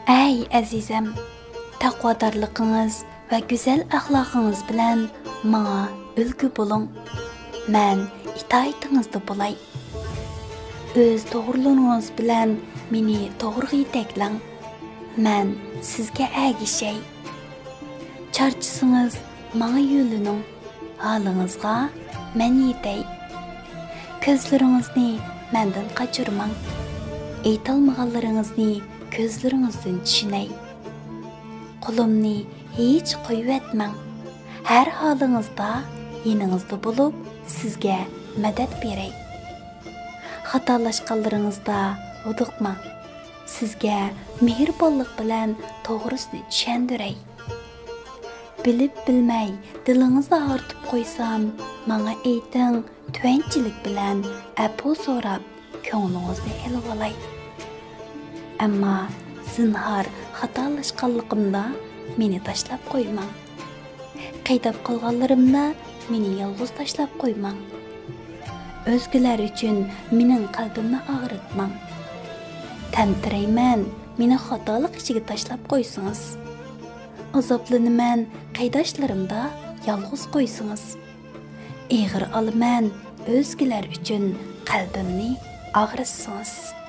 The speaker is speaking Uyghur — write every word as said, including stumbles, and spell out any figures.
ئەي ئەزىزەم، تەقۋادارلىقىڭىز ۋە گۈزەل ئەخلاقىڭىز بىلەن ماڭا ئۈلگە بولۇڭ. مەن ئىتائىتىڭىزدە بولاي. ئۆز توغرىلىرىڭىز بىلەن مېنى توغرىغا يېتەكلەڭ. مەن سىزگە ئەگىشەي. چارچىسىڭىز، ماڭا يۆلىنىڭ. ھالىڭىزغا مەن يېتەي. كۆزلىرىڭىزنى مەندىن قاچۇرماڭ. ئېيتالمىغانلىرىڭىزنى كۆزلىرىڭىزدىن چۈشىنەي. قولۇمنى ھېچ قويۇۋەتمەڭ. ھەر ھالىڭىزدا يېنىڭىزدا بولۇپ، سىزگە مەدەت بېرەي. خاتالاشقانلىرىڭىزدا ھودۇقماڭ. سىزگە مېھرىبانلىق بىلەن توغرىسىنى چۈشەندۈرەي. بىلىپ بىلمەي دىلىڭىزنى ئاغرىتىپ قويسام، ماڭا ئېيتىڭ، تۆۋەنچىلىك بىلەن ئەپۇ سوراپ، كۆڭلىڭىزنى ئېلىۋالاي. ئەمما زىنھار خاتالاشقانلىقىمدا مېنى تاشلاپ قويماڭ. قىيناپ قالغانلىرىمدا مېنى يالغۇز تاشلاپ قويماڭ. ئۆزگىلەر ئۈچۈن مېنىڭ قەلبىمنى ئاغرىتماڭ. تەمتىرەيمەن، مېنى خاتالىق ئىچىگە تاشلاپ قويسىڭىز. ئازابلىنىمەن، قېرىنداشلىرىمدا يالغۇز قويسىڭىز. ئېغىر ئالىمەن، ئۆزگىلەر ئۈچۈن قەلبىمنى ئاغرىتسىڭىز.